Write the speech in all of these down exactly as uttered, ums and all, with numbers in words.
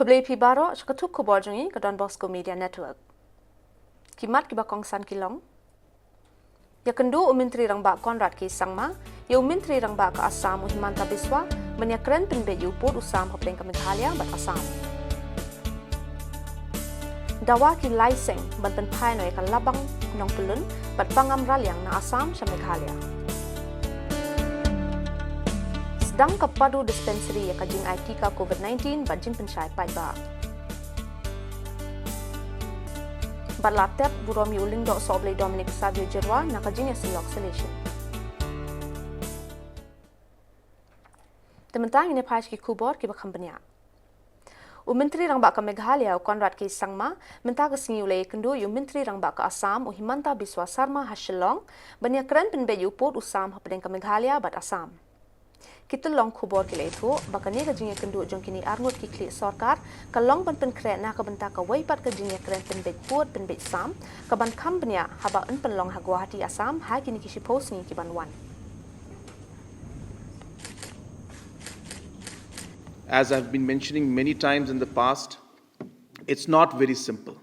Khublei phi baroh, sha ka thup khubor jong ngi ka Don Bosco Media Network. Ki mat kiba kongsan ki long: Ïakynduh u Myntri Rangbah Conrad K Sangma ïa u Myntri Rangbah ka Assam u Himanta Biswa ban ïakren pynbeit ïa u pud u sam hapdeng ka Meghalaya bad Assam. Dawa ki lai seng ban pynphai noh ïa ka Labang Nongpyllun bad Pangam Raliang na Assam sha Meghalaya. Sdang ka Padu Dispensary ïa ka jingai tika COVID nineteen bad jingpynshai paidbah. Bad la tep burom ïa u Lyngdoh Sohblei Dominic Savio Jyrwa na ka jingïasyllok Salesian. Te mynta ngin ïa phai sha ki khubor kiba kham bniah. U Myntri Rangbah ka Meghalaya u Conrad K Sangma mynta ka sngi u la ïakynduh ïa u Myntri Rangbah ka Assam u Himanta Biswa Sarma ha Shillong ban ïakren pynbeit ïa u pud u sam hapdeng ka Meghalaya bad Assam. Ki tyllong khubor ki la ïathuh ba kane ka jingïakynduh jong kine arngut ki khlieh sorkar ka long ban pynkhreh na ka bynta kawei pat ka jingïakren pynbeit pud pynbeit sam kaban kham bniah haba yn pynlong ha Guwahati, Assam ha kine ki shiphew sngi kiban wan. As I've been mentioning many times in the past, it's not very simple.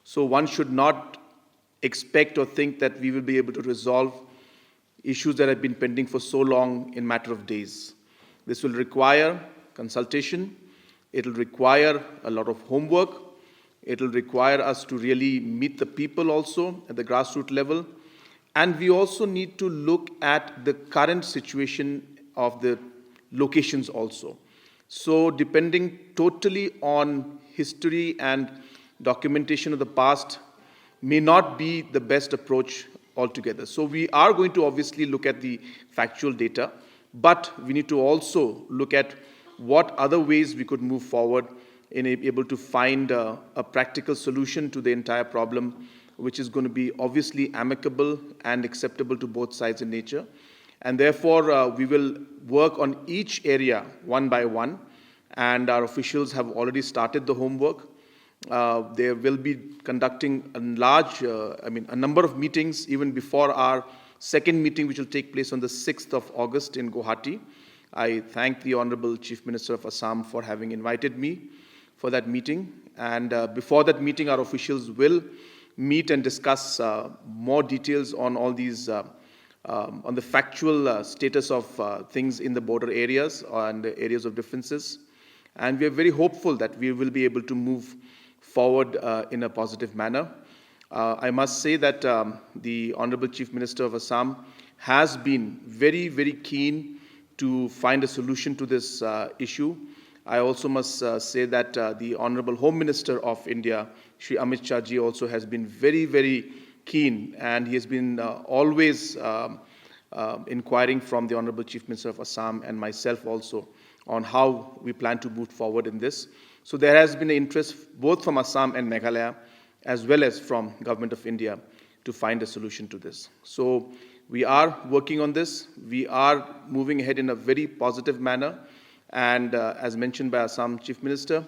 So one should not expect or think that we will be able to resolve issues that have been pending for so long in matter of days. This will require consultation. It'll require a lot of homework. It'll require us to really meet the people also at the grassroots level. And we also need to look at the current situation of the locations also. So depending totally on history and documentation of the past may not be the best approach altogether. So we are going to obviously look at the factual data, but we need to also look at what other ways we could move forward in a- able to find a, a practical solution to the entire problem, which is going to be obviously amicable and acceptable to both sides in nature. And therefore, uh, we will work on each area one by one, and our officials have already started the homework. Uh, they will be conducting a large, uh, I mean, a number of meetings even before our second meeting, which will take place on the sixth of August in Guwahati. I thank the Honorable Chief Minister of Assam for having invited me for that meeting. And uh, before that meeting, our officials will meet and discuss uh, more details on all these, uh, um, on the factual uh, status of uh, things in the border areas and the areas of differences. And we are very hopeful that we will be able to move forward uh, in a positive manner. Uh, I must say that um, the Honorable Chief Minister of Assam has been very, very keen to find a solution to this uh, issue. I also must uh, say that uh, the Honorable Home Minister of India, Shri Amit Shah ji, also has been very, very keen, and he has been uh, always um, uh, inquiring from the Honorable Chief Minister of Assam and myself also on how we plan to move forward in this. So there has been an interest both from Assam and Meghalaya as well as from Government of India to find a solution to this. So we are working on this. We are moving ahead in a very positive manner. And uh, as mentioned by Assam Chief Minister,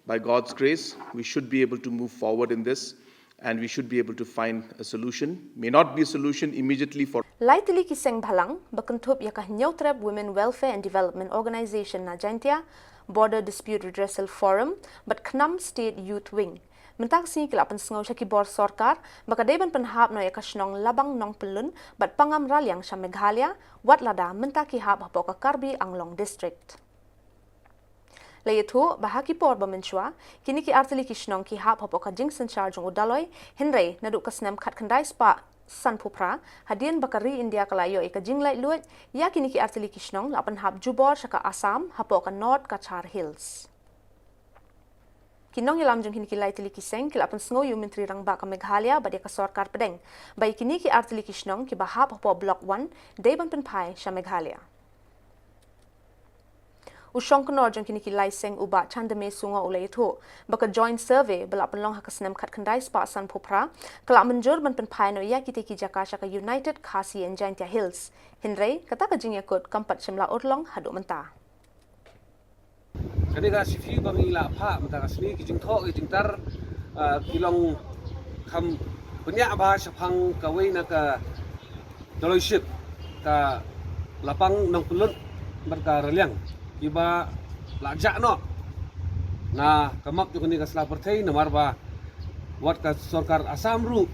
by God's grace, we should be able to move forward in this and we should be able to find a solution. May not be a solution immediately for Lai tylli ki seng bhalang ba kynthup ïa ka Hynñiewtrep Women Welfare and Development Organization na Jaintia, Border Dispute Redressal Forum bad KHNAM State Youth Wing mynta ka sngi ki la pynsngew sha ki bor sorkar ba ka dei ban pynhap noh ïa ka shnong Labang Nongpyllun bad Pangam Raliang sha Meghalaya, wat lada mynta ki hap hapoh ka Karbi Anglong District. La ïathuh ba ha ki por ba mynshuwa kine ki artylli ki shnong ki hap hapoh ka jingsynshar jong u Dolloi, hynrei naduh ka snem khatkhyndai spah sanphew phra, hadien ba ka ri India ka la ïoh ïa ka jinglaitluid, ïa kine ki artylli ki shnong la pynhap jubor sha ka Assam hapoh ka North Cachar Hills. Ki nongïalam jong kine ki lai tylli ki seng ki la pynsngew ïa u Myntri Rangbah ka Meghalaya bad ïa ka sorkar pdeng ba ïa kine ki artylli ki shnong kiba hap hapoh Block One dei ban pynphai sha Meghalaya. U shongknor jong kine ki lai seng u Bah Chandame Sungoh u la ïathuh ba ka Joint Survey ba la pynlong ha ka snem khatkhyndai spah sanphew phra ka la mynjur ban pynphai noh ïa kitei ki jaka sha ka United Khasi and Jaintia Hills. Hynrei kata ka jingïakut kam pat shym la urlong haduh mynta. Kane ka C V ba ngi la phah mynta ka sngi, ki jingthoh ki jingtar, ah, ki long kham bniah bha shaphang kawei na ka Doloi Ship, ka Lapang Nongpyllun bad ka Raliang, kiba la jah noh na ka map jong kane ka sla pyrthei, namar ba wat ka sorkar Assam ruh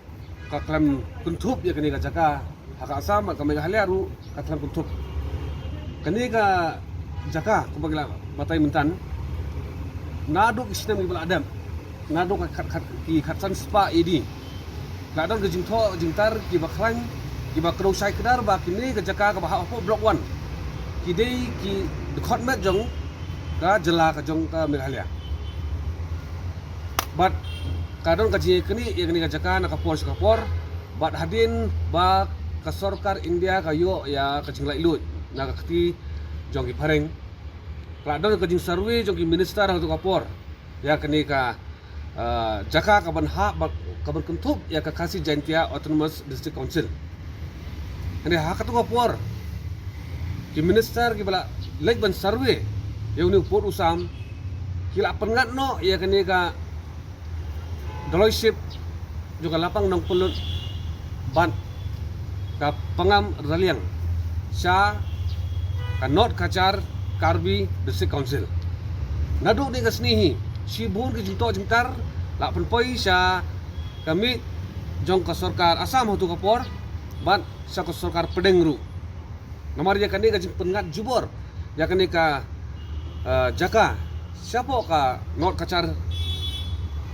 ka khlem kynthup ïa kane ka jaka, ha ka Assam bad ka Meghalaya ruh ka khlem kynthup. Kane ka jaka kumba ki la batai mynta, naduh ki snem kiba la dep, naduh ka khat, khat, ki khatsan spah A D, la don ka jingthoh jingtar kiba khlaiñ, kiba kdew shai kdar ba kine ka jaka kaba hap hapoh Block One ki dei ki dkhot met jong ka jylla ka jong ka Meghalaya. Bad ka don ka jingïaknieh ïa kane ka jaka na ka por sha ka por, bad hadien ba ka sorkar India ka ïoh ïa ka jinglaitluid na ka kti jong ki phareng, ka la don ka jingsurvey jong ki minister ha kato ka por ïa kane ka, ah, jaka kaban hap, ba, kaban kynthup ïa ka Khasi Jaintia Autonomous District Council. Hynrei ha kato ka por ki minister kiba la leit ban survey ïa une u pud u sam ki la pynngat noh ïa kane ka Doloiship jong ka Lapang Nongpynlut bad ka Pangam Raliang sha ka North Cachar Karbi District Council. Naduh kane ka sngi hi, shibun ki jingtoh jingtar la pynpoi sha ka miej jong ka sorkar Assam ha kato ka por bad sha ka sorkar pdeng ruh. Namar ïa kane ka jingpynngat jubor ïa kane ka, eh, jaka shapoh ka North Cachar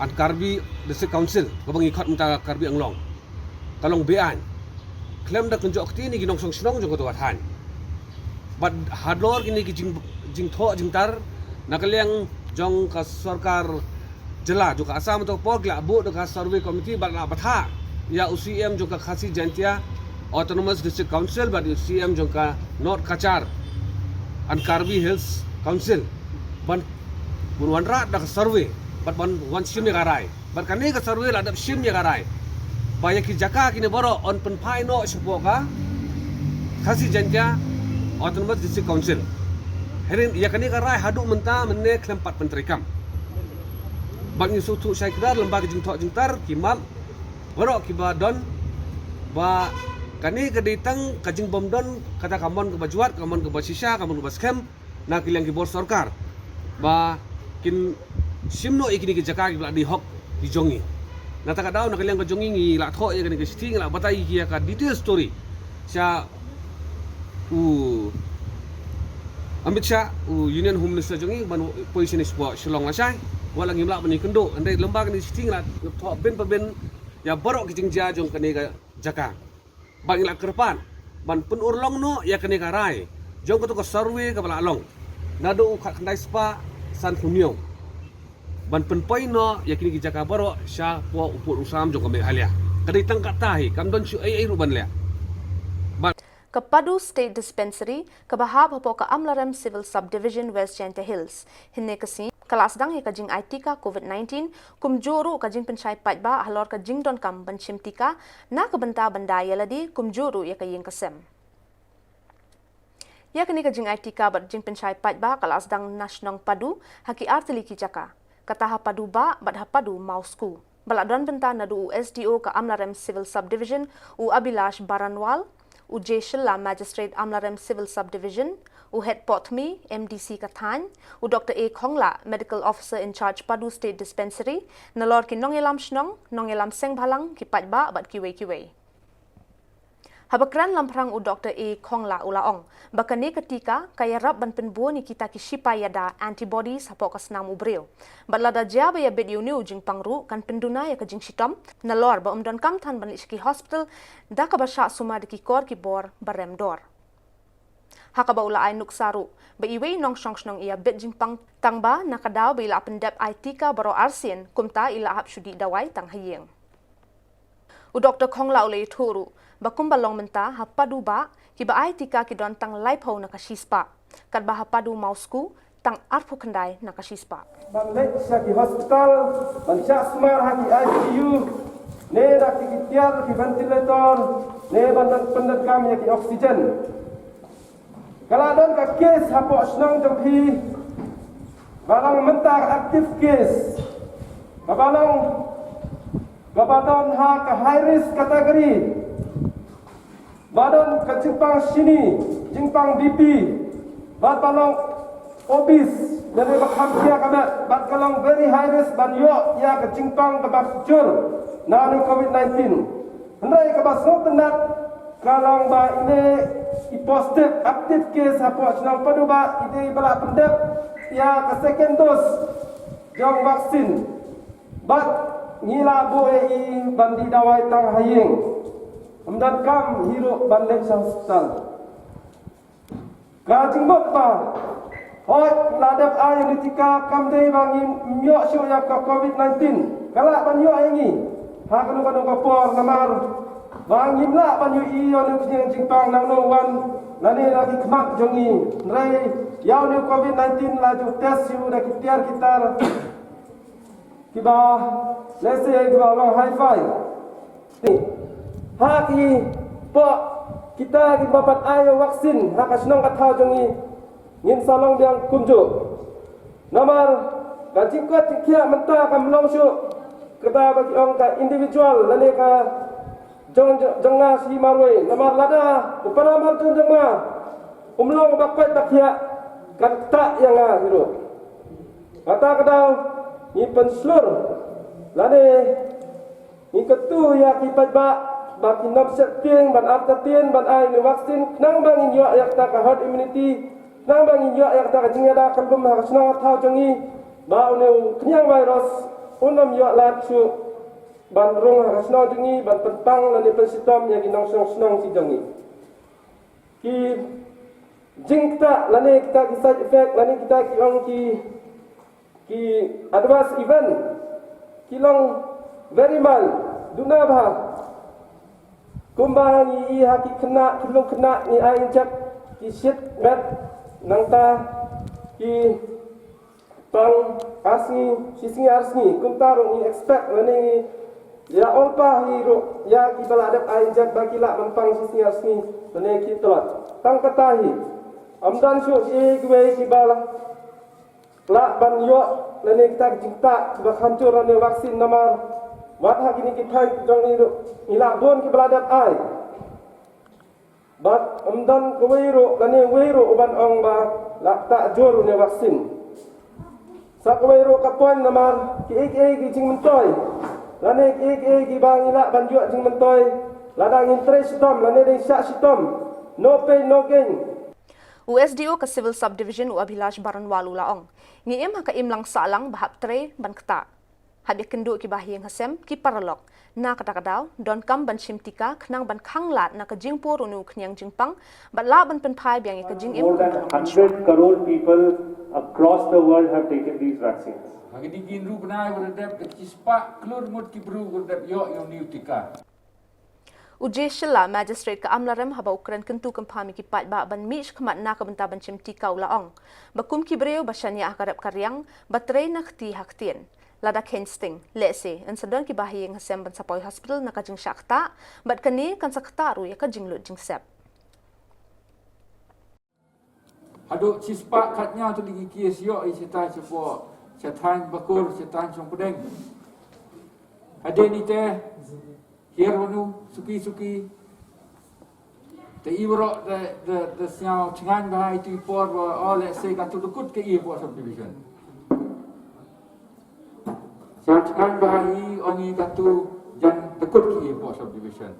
and Karbi District Council, kaba ngi khot mynta Karbi Anglong, ka long beaiñ. Khlem da kynjoh kti na ki nongshong shnong jong kato ka thaiñ. Bad halor kine ki jing, jingthoh jingtar na ka liang jong ka sorkar jylla jong ka Assam ha kato ka por ki la buh da ka survey committee bad la bthah ïa u C E M jong ka Khasi Jaintia Autonomous District Council bad u C E M jong ka North Cachar and Karbi Hills Council ban, ban wanrah da ka survey bad ban wan shim ïa ka rai. Bad kane ka survey la dep shim ïa ka rai ba ïa ki jaka kine baroh yn pynphai noh shapoh ka Khasi Jaintia Autonomous District Council. Hynrei ïa kane ka rai haduh mynta mynne khlem pat pyntreikam. Bad ngi sngewthuh shai kdar lyngba ki jingthoh jingtar, ki map baroh kiba don, ba kane ka dei tang ka jingbymdon kata ka mon kaba jwat, ka mon kaba shisha, ka mon kaba skhem na ki liang ki bor sorkar ba kin shim noh ïa kine ki jaka kiba la dei hok ki jong ngi. Na kata ka daw na ka liang ka jong ngi ngi la thoh ïa kane ka shithi, ngi la batai ïa ka detail story sha u Amit Shah, u Union Home Minister jong ngi, ban poi shane shapoh Shillong lashai. Wat la ngim lah ban ïakynduh, hynrei lyngba kane ka shithi ngi la thoh bin pa bin ïa baroh ki jingjia jong kane ka jaka. Bad ngi la kyrpad ban pynurlong noh ïa kane ka rai jong kato ka survey kaba la long naduh u khatkhyndai spah sanphew hynñiew, ban pynpoi noh ïa kine ki jaka baroh shapoh u pud u sam jong ka Meghalaya. Ka dei tang katta hi, kam don shuh ei ei ruh ban leh. Bad ka Padu State Dispensary kaba hap hapoh ka Amlarem Civil Subdivision, West Jaintia Hills, hynne ka sngi ka la sdang ïa ka jingai tika covid nineteen, kumjuh ruh ka jingpynshai paidbah halor ka jingdonkam ban shim tika na ka bynta ban da ïa lade kumjuh ruh ïa ka ïing ka sem. Ïa kane ka jingai tika bad jingpynshai paidbah ka la sdang na shnong Padu ha ki artylli ki jaka, kata ha Padu Bah bad ha Padu Mawsku. Ba la don bynta naduh u S D O ka Amlarem Civil Subdivision, u Abhilash Baranwal, u J Shylla, Magistrate Amlarem Civil Subdivision, u Head Pothmi, M D C ka thaiñ, u Doctor A Khongla, Medical Officer in Charge Padu State Dispensary, nalor ki nongïalam shnong, nongïalam seng bhalang, ki paidbah bad kiwei kiwei. Haba kren lamphrang u Doctor A Khongla u la ong ba kane ka tika ka ïarap ban pynbun ïa kita ki shipai ïada, antibodies, hapoh ka snam u briew. Bad lada jia ba ïabit ïa une u jingpang ruh kan pynduna ïa ka jingshitom, nalor ba ym donkam than ban leit sha ki hospital da kaba shah sumar da ki kor ki bor ba rem dor. Ha kaba u la ai nuksa ruh ba iwei i nongshong shnong i ïabit jingpang tang ba na ka daw ba i la pyndep ai tika baroh arsien, kumta i la hap shu dih dawai tang ha ïing. U Doctor Khongla u la ïathuh ruh ba kumba long mynta ha Padu Bah kiba ai tika ki don tang laiphew na ka shispah, katba ha Padu Mawsku tang arphew khyndai na ka shispah. Ban leit sha ki hospital ban shah sumar ha ki I C U, ne da ki tiar, ki ventilator, ne ban pyndep kam ïa ki oxygen. Ka la don ka case hapoh shnong jong phi, ba long mynta ka active case, kaba long, kaba don ha ka high risk category, ba don ka jingpang shini, jingpang B P, bad ba long obese, lane ba kham khia ka met, bad ka long very high risk ban ïoh ïa ka jingpang kaba jur na une u COVID nineteen. Hynrei kaba sngewtynnat ka long ba ine i positive active case hapoh shnong Paduba, ine i ba la pyndep ïa ka second dose jong vaccine. Bad ngi la buh ïa i ban dih dawai tang ha ïing. Ym donkam hi ruh ban leit sha hospital. Ka jingmut ba hooid la dep ai ïa une u tika kam dei ba ngim ïoh shuh ïa ka COVID nineteen. Ka lah ban ïoh ïa ngi ha kano kano ka por namar ba ngim lah ban ïohi ïa une u khñiang jingpang na uno u wan lane na ki khmat jong ngi. Hynrei ïa une u COVID nineteen la ju test ïa u da ki tiar ki tar kiba lehse kiba long hi-fi. Ha ki pok kita kiba pat ai ïa u vaccine ha ka shnong ka thaw jong ngi, ngin sa long biang kumjuh. Namar ka jingkoit jingkhiah mynta kam long shuh kata ba ki ong ka individual lane ka jong, jong, jong nga shi marwei. Namar lada u para marjan jong nga um long ba koit ba khiah, kan ktah ïa nga hi ruh. Kata ka daw ngi pynshlur lane ngi kyntu ïa ki paidbah ba kin ym sheptieng ban artatien ban ai une u vaccine khnang ba ngin ïoh ïa kata ka herd immunity, khnang ba ngin ïoh ïa kata ka jingïada kyllum ha ka shnong ka thaw jong ngi, ba une u khñiang virus un ym ïoh lad shuh ban rung ha ka shnong jong ngi, ban pynpang lane pynshitom ïa ki nongshong shnong shi jong ngi. Ki jingktah lane kita ki side effect lane kita ki ong ki, ki adverse event ki long very mild, duna bha. Kumba ngi ïohi ha ki khynnah, ki longkhynnah ngi ai injek ki shit met, nangta ki pang ar sngi, shi sngi ar sngi. Kumta ruh ngi expect lane ngi ïa ong pat hi ruh ïa kiba la dep ai injek ba ki lah ban pang shi sngi ar sngi lane ki tlot. Tang kata hi, ym don shuh kiwei kiba lah, lah ban ïoh lane kita ki jingktah kiba kham jur lane vaccine namar wat ha kine ki thaiñ jong ngi ruh ngi lah bun kiba la dep ai. Bad ym don kawei ruh lane uwei ruh uban ong ba la ktah jur une u vaccine. Sa kawei ruh ka point namar kiei kiei ki jingmyntoi lane kiei kiei kiba ngi lah ban ïoh jingmyntoi lada ngin trei shitom lane dei shah shitom, no pain no gain. U S D O ka Civil Subdivision u Abhilash Baranwal u la ong, ngi im ha ka imlang sahlang ba hap trei ban ktah. Hap ïakynduh kiba ha ïing ha sem, ki paralok. Na kata ka daw donkam ban shim tika khnang ban khanglad na ka jingpur une u khñiang jingpang bad lah ban pynphai biang ïa ka jingim. More than hundred crore people across the world have taken these vaccines. Ha kine ki ynru bnai ba la dep, da ki spah klur ngut ki briew ba la dep ïoh ïa une u tika. U J Shylla, Magistrate ka Amlarem, haba u kren kyntu kynpham ïa ki paidbah ban mih shakhmat na ka bynta ban shim tika u la ong ba kum ki briew ba shaniah ha ka rep ka riang ba trei na kti ha ktien, lada kheiñ sting, lehse yn sa don kiba ha ïing ha sem ban sa poi hospital na ka jingshah ktah, bad kane kan sa ktah ruh ïa ka jinglut jingsep. Haduh shispah khatñiaw tylli ki case ïoh i shatai shapoh, sha thaiñ Bakur, sha thaiñ Shongpdeng. Hadien ite, hiar bad u, suki suki. Te i baroh da, da, da sngew thngan bha ïa itu i por ba, oh, lehse katto da kut kaei hapoh subdivision. Sngew thngan bha ïa i, ong i katto jan da kut kaei hapoh subdivision.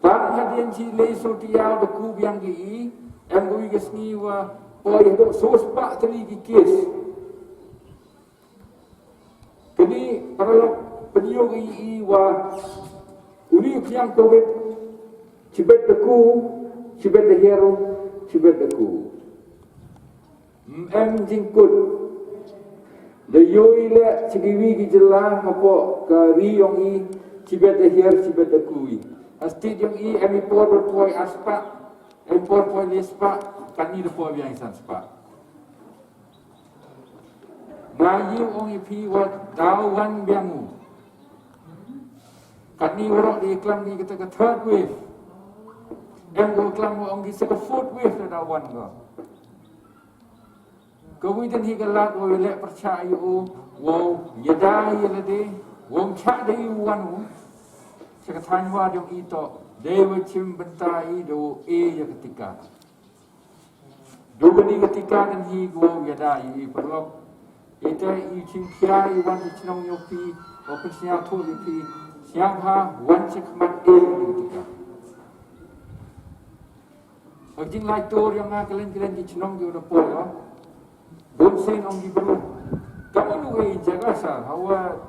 Tang hadien shi lei shu taïew da kut biang kaei, em kawei ka sngi wa poi haduh sawspah tylli ki case. Kane paralok pynïoh ïa i wa une u khñiang covid, shibit da kut, shibit da hiar, shibit da kut. Em jingkut. Da ïohi leh sha kiwei ki jylla hapoh ka ri yong i, shibit da hiar, shibit da kut. Ha state yong i em i por ba poi arspah, em i por poi laispah, kane da poi biang i sanspah. Nga ïohi ong ïa phi wa daw wan biang u. Kane waroh da ïa klam ki kata ka third wave. Em ko klam wa ong ki sa ka fourth wave da daw wan ko. Kawei den hi ka lad wa leh pyrshah ïa u, wow ïada ïa lade, wow ym shah da ïa u wan u. Sha ka thaiñ wa da ïa u i to, dei wa shim bynta i da u e ïa ka tika. Duk kane ka tika kan hi ko ya da i paralok. Ita i chim khia i wan i chnong yo pi, o pun sia tho i pi, sia ha wan chik mat e i tika. Ak jing lai tor yang nga kelen kelen di chnong yo da po ya. Bun sen ong di bru. Kamu nu e jaga sa, hawa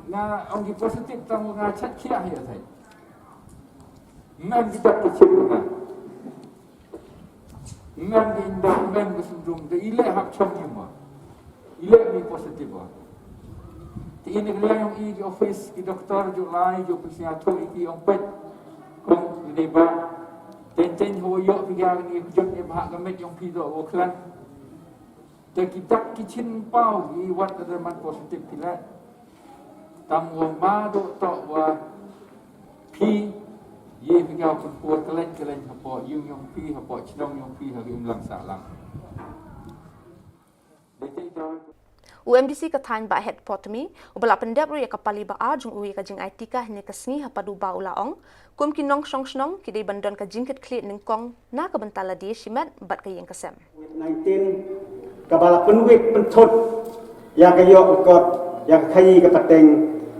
nga ong di positif tang nga chat khia ya thai. Ngan di tak kecil nga. Ngan ka inda ngan ka sumdum da ile hap chong ni ma. Ile ni positive ba. Ti ini kena yang i ki office ki doktor ju lai ju pun sia tu i ki ong pet. Kong ni ba. Ten ten ho yo pi ga ni jut ni ba ka met yong pi do wo klan. Te ki dak ki chin pau i wat ka man positive pi le. Tam wo ma do to wa pi ye pi ga pun por kalen kalen hapo yung yong pi hapo chnong yong pi ha ki um lang sa lang. U MDC ka thaiñ Bah Het Potmi, uba la pyndep ruh ïa ka pali ba ar jong u ïa ka jingai tika hynne ka sngi ha Paduba u la ong, kum ki nongshong shnong ki dei ban don ka jingkitkhlieh nyngkong na ka bynta lade shimet bad ka ïing ka sem. Covid nineteen kaba la pynwit pynthut ïa ka ïoh ka kot, ïa ka khaïi ka pateng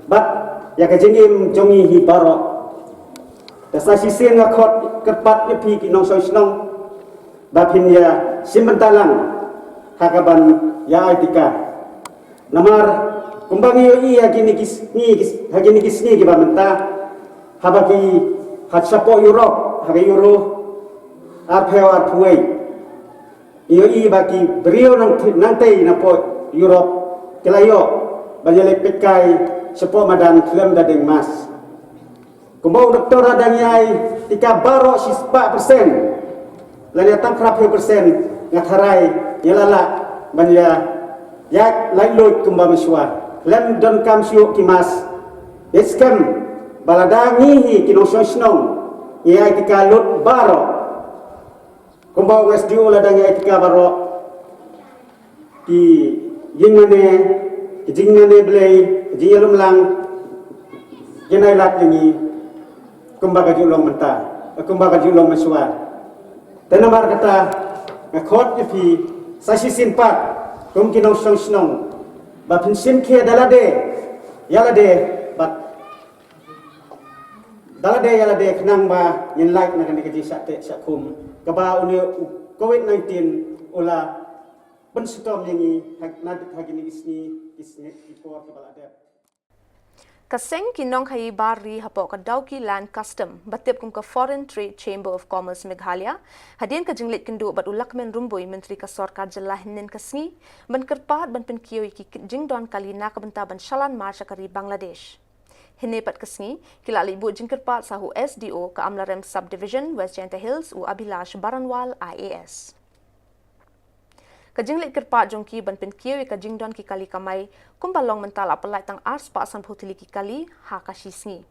bad ïa ka jingim jong ngi hi baroh. Te sa shisien nga khot kyrpad ïa phi ki nongshong shnong ba phin ïa shim bynta lang ha kaban ïa ai tika. Namar kumba ngi ïohi ha kine ki sngi, ha kine ki sngi kiba mynta, haba ki ha shapoh Europe ha ka Euro arphew arphew wei, ngi ïohi ba ki briew nangtei napoh Europe ki la ïoh ban ïaleit peitkai shapoh madan khlem da deng mask. Kumba u doktor ha dang ïai tika baroh shispah persen lane tang phra phew persen, nga tharai ngi la lah ban ïa ïaid laitluid kumba mynshuwa. Khlem donkam shuh ki mask. Ïa skhem ba lada ngi hi ki nongshong shnong ngi ïai tika lut baroh. Kumba u SDO lada ngi ïai tika baroh, ki jingngane, ki jingngane Blei, ki jingïalum lang, kin ai lad ïa ngi kumba ka ju long mynta, kumba ka ju long mynshuwa. Te namar kata nga khot ïa phi sa shisien pat kum ki nongshong shnong ba phin shim khia da lade ïa lade bad da lade ïa lade khnang ba ngin lait na kane ka jingshah teh shah khum kaba une u Covid nineteen u la pynshitom ïa ngi ha kine ki sngi, ki sngi ki por kiba la dep. Ka seng ki nongkhaïi bar ri hapoh ka Dawki Land Custom ba tip kum ka Foreign Trade Chamber of Commerce Meghalaya, hadien ka jingleit kynduh bad u Lakmen Rymbui, Myntri ka Sorkar Jylla, hynnin ka sngi ban kyrpad ban pynkiew ïa ki jingdon kali na ka bynta ban shalan mar sha ka ri Bangladesh. Hynne pat ka sngi ki la leit buh jingkyrpad sa ha u SDO ka Amlarem Sub Division, West Jaintia Hills, u Abhilash Baranwal, IAS. Ka jingleit kyrpad jong ki ban pynkiew ïa ka jingdon ki kali kamai kumba long mynta la pyllait tang arspah sanphew tylli ki kali ha ka shi sngi.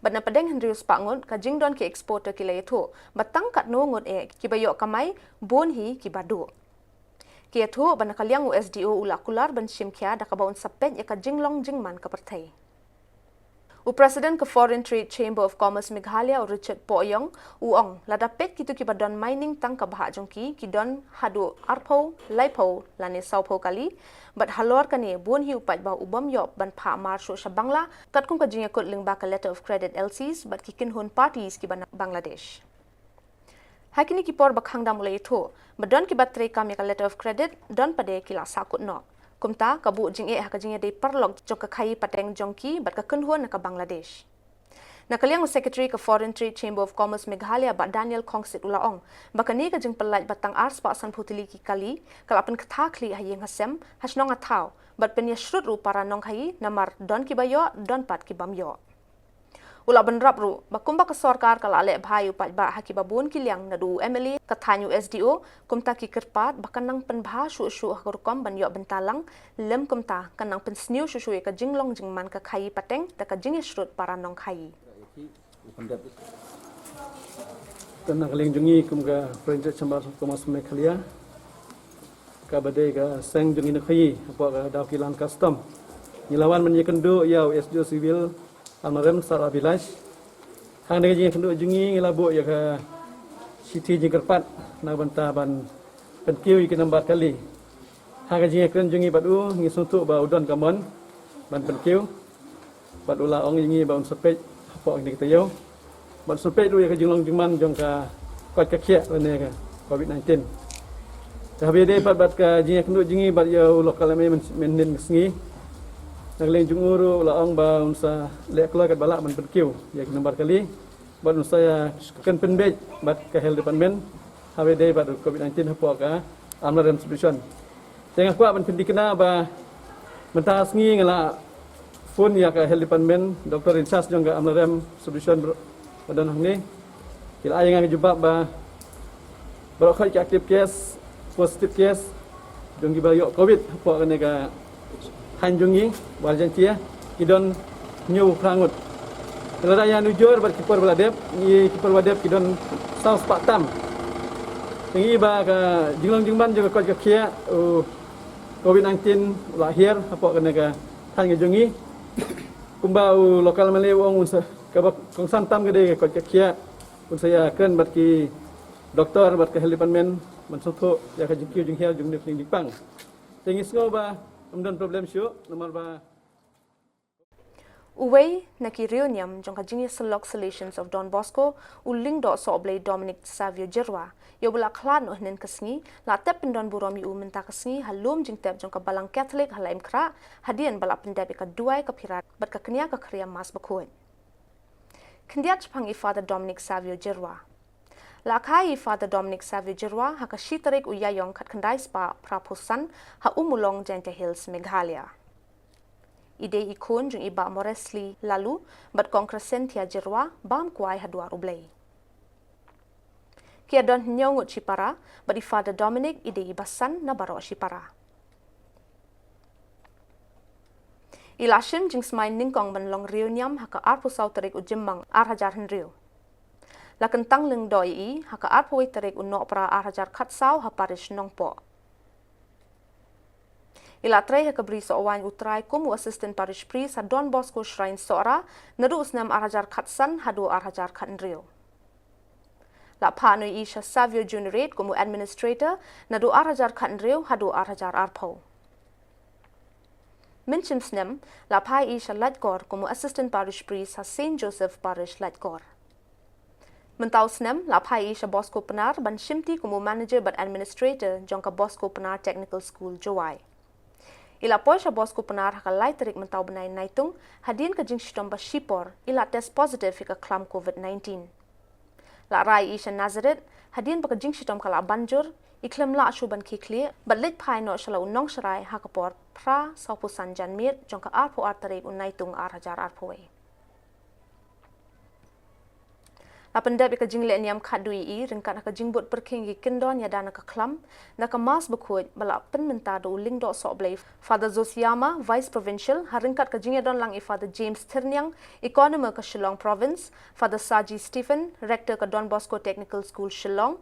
Bad na pdeng hynriew spah ngut ka jingdon ki exporter ki la ïathuh ba tang katno ngut eh kiba ïoh kamai, bun hi kiba duh. Ki ïathuh ba na ka liang u SDO u la kular ban shim khia da kaba un sa peit ïa ka jinglong jingman ka pyrthei. U President ka Foreign Trade Chamber of Commerce Meghalaya, u Richard Pohiong, u ong lada peit kito kiba don mining tang ka bhah jong ki, ki don haduh arphew, laiphew lane sawphew kali, bad halor kane bun hi u paidbah u bym ïoh ban phah mar shuh sha Bangla katkum ka jingïakut lyngba ka letter of credit, LCs, bad ki kynhun parties kiba na Bangladesh. Ha kine ki por ba khang dam u la ïathuh ba don kiba treikam ïa ka letter of credit, don pat de ki la sahkut noh. Kumta ka buh jingeh ha ka jingïadei paralok jong ka khaïi pateng jong ki bad ka kynhun na ka Bangladesh. Na ka liang u Secretary ka Foreign Trade Chamber of Commerce Meghalaya, Bah Daniel Khongsit, u la ong ba kane ka jingpyllait ba tang arspah sanphew tylli ki kali ka la pynkthah khlieh ha ïing ha sem, ha shnong ha thaw, bad pynïashrut ruh para nongkhaïi namar don kiba ïoh, don pat ki bym ïoh. U la bynrap ruh ba kumba ka sorkar ka la leh bha ïa u paidbah ha kiba bun ki liang, naduh u MLA, ka thaiñ, u SDO, kumta ki kyrpad ba kan nang pynbha shuh shuh ha ka rukom ban ïoh bynta lang, lym kumta kan nang pynsniew shuh shuh ïa ka jinglong jingman ka khaïi pateng da ka jingïashrut para nongkhaïi. Ka na ka liang jong ngi kum ka Foreign Trade Chamber of Commerce Meghalaya, kaba dei ka seng jong ngi nongkhaïi hapoh ka Dawki Land Custom, ngi la wan ban ïakynduh ïa u SDO Civil, Amlarem Sir Abhilash. Hangne ka jingïakynduh jong ngi, ngi la buh ïa ka shithi jingkyrpad na ka bynta ban pynkiew ïa ki nambar kali. Ha ka jingïakren jong ngi bad u, ngi sngewthuh ba u don ka mon ban pynkiew. Bad u la ong ïa ngi ba un sa peit hapoh kine ki taïew. Bad un sa peit ruh ïa ka jinglong jingman jong ka koit ka khiah lane ka covid nineteen. Te haba ïadei pat bad ka jingïakynduh jong ngi bad ïa u local M L A myn-, mynhynnin ka sngi, na ka liang jong u ruh u la ong ba un sa leh kloi katba lah ban pynkiew ïa ki nambar kali. Bad un sa ïakren pynbeit bad ka health department haba ïadei bad covid nineteen hapoh ka Amlarem Subdivision. Te nga kwah ban pynthikna ba mynta ka sngi nga la phone ïa ka health department, doctor in charge jong ka Amlarem Subdivision, ba don hangne. Ki la ai ïa nga ka jubab ba baroh khoit ki active case, positive case jong kiba ïoh covid hapoh kane ka thaiñ jong ngi Baharjaintia, ki don hynñiewphew phra ngut. Lada ïa nujor bad ki por ba la dep, ngi, ki por ba dep ki don saw spah tam. Te ngi ba ka jinglong jingman jong ka koit ka khiah, u covid nineteen u la hiar hapoh kane ka thaiñ ka jong ngi. Kumba u local M L A u ong, un sa, kaba kongsan tam ka dei ka koit ka khiah, un sa ïakren bad ki doktor bad ka health department ban sngewthuh ïa ka jingkiew jinghiar jong une u pdeng jingpang. Te ngi sngew ba ym don problem shuh namar ba Uwei na ki riewniam jong ka jingïasyllok Salesians of Don Bosco, u Lyngdoh Sohblei Dominic Savio Jyrwa, ïa uba la khlad noh hynnin ka sngi, la tep pyndon burom ïa u mynta ka sngi ha lum jingtep jong ka Balang Katholik ha Laitumkhrah, hadien ba la pyndep ïa ka duwai ka phirat bad ka kñia ka khria Mass Bakhuid. Khyndiat shaphang i Father Dominic Savio Jyrwa. La kha i Father Dominic Savio Jyrwa ha ka shi tarik u Ïaïong khatkhyndai spah phraphew san ha Ummulong, Jaintia Hills, Meghalaya. I dei i khun jong i Bah Moresli Laloo bad Kong Crescentia Jyrwa, bam kwai ha dwar U Blei. Ki ïa don hynñiew ngut shipara, bad i Father Dominic i dei i basan na baroh shipara. I la shim jingsmai nyngkong ban long riewniam ha ka arphew saw tarik u Jymmang ar hajar hynriew. La kyntang lyngdoh ïa i ha ka arphew wei tarik u Nohprah ar hajar khatsaw ha parish Nongpoh. I la trei ha ka Bri Sohwaiñ U Trai kum u Assistant Parish Priest ha Don Bosco Shrine Sohra, naduh u snem ar hajar khatsan haduh ar hajar khathynriew. La phah noh ïa i sha Savio Juniorate kum u Administrator, naduh ar hajar khathynriew haduh ar hajar arphew. Mynshem snem, la phah ïa i sha Laitkor kum u Assistant Parish Priest ha Saint Joseph Parish, Laitkor. Mynta u snem, la phah ïa i sha Bosco Pnar ban shimti kum u Manager bad Administrator jong ka Bosco Pnar Technical School, Jowai. I la poi sha Bosco Pnar ha ka lai tarik mynta u bnai Naitung, hadien ka jingshitom ba shipor, i la test positive ïa ka khlam covid nineteen. La rai ïa i sha Nazareth, hadien ba ka jingshitom ka la ban jur, i khlem lah shuh ban khie khlieh, bad leit phai noh sha la u nongsharai ha ka por phra sawphew san janmiet jong ka arphew ar tarik u Naitung ar hajar arphew wei. La pyndep ïa ka jingleh niam khadduh ïa i ryngkat ha ka jingbud pyrkhing ïa ki kyndon ïada na ka khlam, na ka Mass Bakhuid ba la pynmynta da u Lyngdoh Sohblei, Father Zosiama, Vice Provincial, ha ryngkat ka jingïadon lang i Father James Thyrniang, i Convener ka Shillong Province, Father Saji Stephen, Rector ka Don Bosco Technical School, Shillong.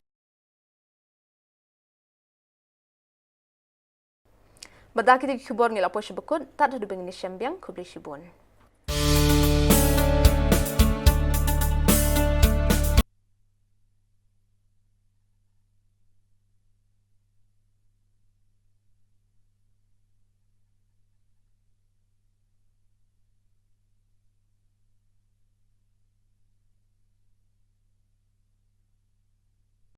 Bad da kita ki khubor ngi la poi sha bakut, tad haduh ba ngin ïashem biang, khublei shibun.